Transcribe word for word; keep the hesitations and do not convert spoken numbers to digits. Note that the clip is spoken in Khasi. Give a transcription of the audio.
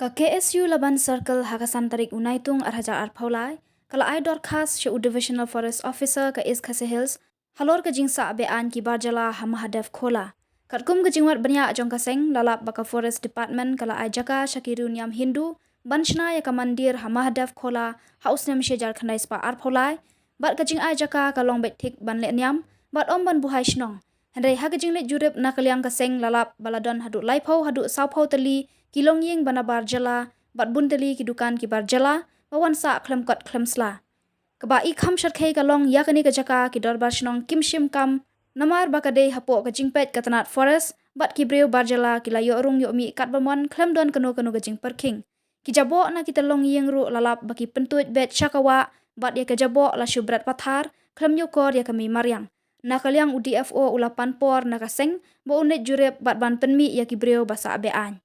Ka KSU Laban Circle ha ka san tarik u Naitung ar hajar arphew lai ka la ai dorkhas sha u Divisional Forest Officer ka East Khasi Hills halor ka jingsah be-aiñ ki bar jylla ha Mahadev Khola. Katkum ka jingwad bniah jong ka seng, la lap ba ka Forest Department ka la ai jaka sha ki riewniam Hindu ban shna ïa ka mandir ha Mahadev Khola ha u snem shi hajar khyndai spah arphew lai, bad ka jingai jaka ka long beit thik ban leh niam bad ym ban buhai shnong. Hynrei ha ka jingleit jurip na ka liang ka seng, la lap ba la don haduh laiphew haduh sawphew tylli ki longïing ba na bar jylla bad bun tylli ki dukan ki bar jylla ba wan sah khlem kot khlem sla. Kaba i kham shyrkhei ka long, ïa kane ka jaka ki dorbar shnong kim shim kam namar ba ka dei hapoh ka jingpeit ka tnat Forest, bad ki briew bar jylla ki la ïoh rung ïoh mih katba mon khlem don kano kano ka jingpyrkhing. Ki jaboh na kita longïing ruh la lap ba ki pyntuid beit sha ka wah, bad ïa ka jaboh la shu bret pathar khlem ñiewkor ïa ka mei mariang. Na ka liang u DFO u la pan por na ka seng ba un leit jurip bad ban pynmih ïa ki briew ba sah be-aiñ.